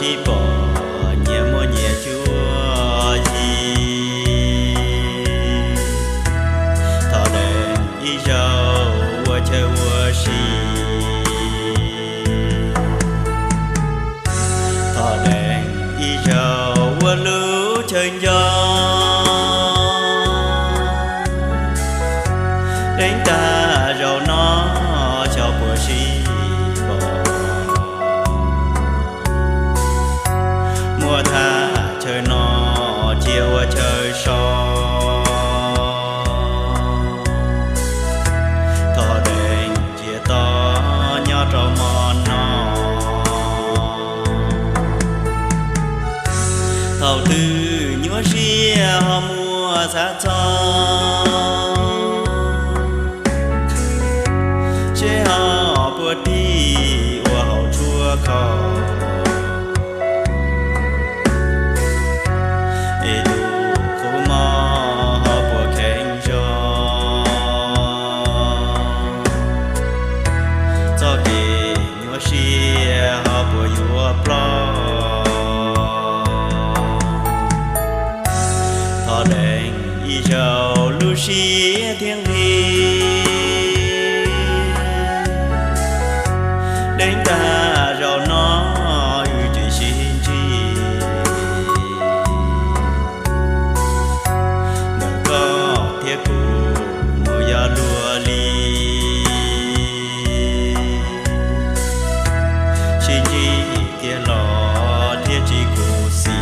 Ib pom nyias muaj nyias cuab yig, thov deev ib zaug ua chaw ua si, thov deev ib zaug ua lub chaw nco. Deev tag zaum no xyov puas sib pom. Muab thaj chaw no cia ua chaw so. Thov deev cia toj nyob rau mo no. Thaum twg nyuaj siab ho muaj xav txog, seb ho puas tig ua hauv tshuab kho. Es tus qub mob ho puas kheev zog, txoj kev nyuaj siab ho puas yuav ploj. Thov deev ib zaug lub siab thiab nqi. Deev tag zaum no wb tsis sib ntsib, ntawm koj thiab kuv mus yog luag li. Sib ntsib kiag los thiaj tsis khuv xim.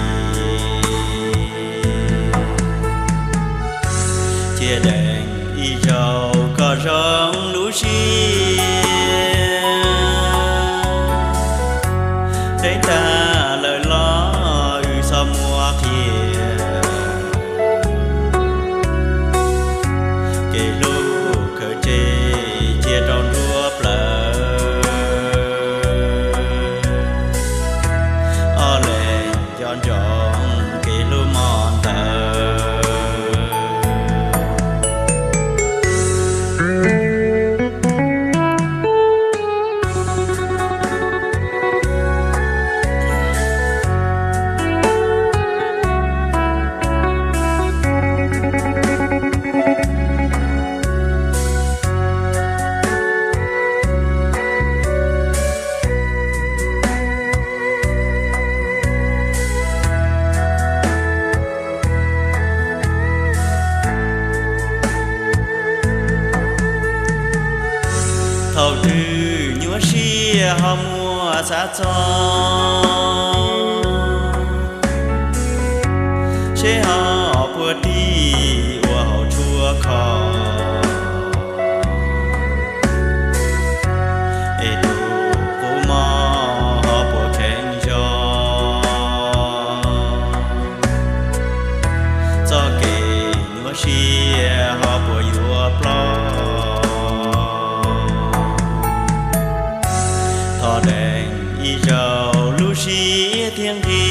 Cia deev ib zaug kom zoo lub siab. Deev tag lawm los wb txhob muab qhia. Kev hlub khaws tseg cia rau nruab plawv. Ob leeg nco ntsoov kev hlub mo ntawd. Thaum twg nyuaj siab ho muaj xav txog, seb ho puas tig ua hauv tshuab kho. Es tus qub mob ho puas kheev zog, txoj kev nyuaj siab ho puas yuav ploj. Thov deev ib zaug lub siab thiab nqi.